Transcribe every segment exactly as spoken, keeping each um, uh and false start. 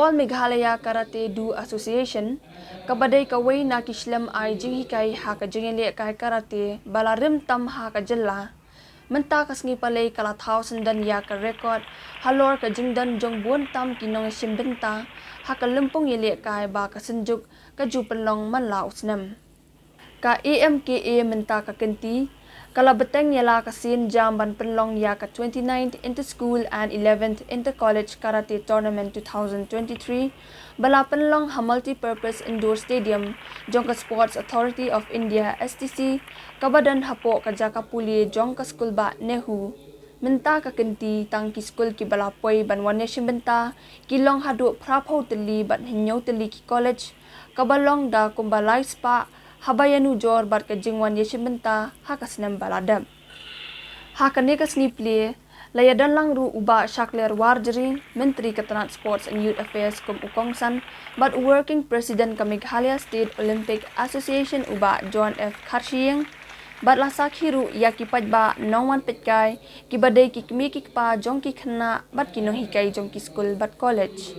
All Meghalaya Karate Do Association, kaba dei kawei na ki shlem ai jinghikai ha ka jingïalehkai karate ba la rim tam ha ka jylla, mynta ka sngi Palei ka la thaw syndon ïa ka record halor ka jingdon jong bun tam ki nongïashim bynta ha ka lympung ïalehkai ba ka Synjuk ka ju pynlong man la u snem. Ka A M K A mynta ka kynti ka la bteng ïa la ka sien jam ban pynlong ïa ka twenty-ninth Inter-School and eleventh Inter-College Karate Tournament two thousand twenty-three, ba la pynlong ha Multipurpose Indoor Stadium jong ka Sports Authority of India, S T C, kaba don hapoh ka jaka pule jong ka skul bah NEHU. Mynta ka kynti tang ki skul kiba la poi ban wan ïashim bynta ki long haduh phra phew tylli bad hynñiew tylli ki college, kaba long da kumba lai spah haba ïanujor bad ka jingwan ïashim bynta ha ka snem ba la dep. Ha kane ka sngi plie, la ïadon lang ruh u Bah Shakliar Warjri, Myntri ka tnat Sports and Youth Affairs kum u kongsan, bad u Working President ka Meghalaya State Olympic Association u Bah John F Kharshiing, bad la sakhi ruh ïa ki paidbah nongwan peitkai, kiba dei ki kmie ki kpa jong ki khynnah bad ki nonghikai jong ki skul bad college.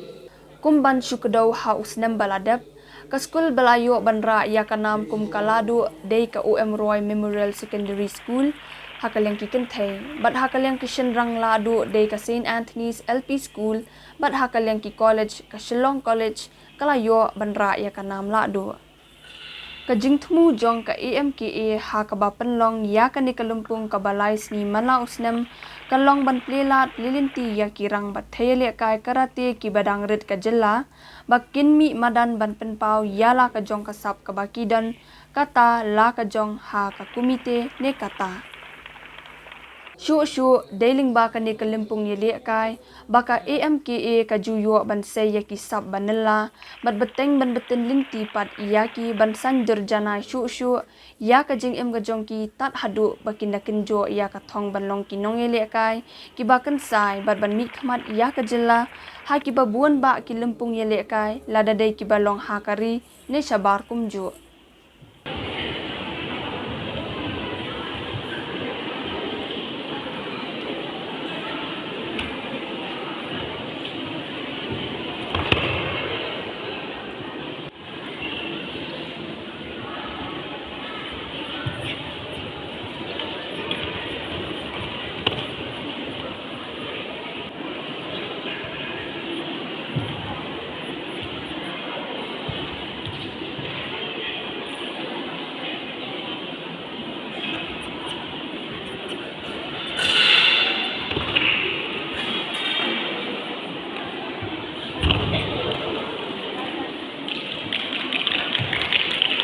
Kum ban shu kdew ha u snem ba la dep, ka skul ba la ïoh ban rah ïa ka nam kum ka lahduh dei ka O M Roy Memorial Secondary School ha ka liang ki kynthei, bad ha ka liang ki shynrang lahduh dei ka Saint Anthony's L P School, bad ha ka liang ki college ka Shillong College ka la ïoh ban rah ïa ka nam lahduh. Ka jingthmu jong ka A M K A ha kaba pynlong ïa kane ka lympung kaba lai sngi man la u snem ka long ban plie lad plie lynti ïa ki rangbah thei ïalehkai karate kiba dang rit ka jylla, ba kin mih madan ban pynpaw ïa la ka jong ka sap kaba ki don, kata la ka jong ha ka kumite ne kata. Shuh shuh, dei lyngba kane ka lympung ïalehkai ba ka A M K A ka ju ïoh ban sei ïa ki sap ba nylla, bad bteng ban btin lynti pat ïa ki ban saiñdur janai shuh shuh ïa ka jingim ka jong ki tad haduh ba kin da kynjoh ïa ka thong ban long ki nongïalehkai kiba kynsai bad ban mihkhmat ïa ka jylla ha kiba bun bah ki lympung ïalehkai, lada dei kiba long ha ka ri ne shabar kumjuh.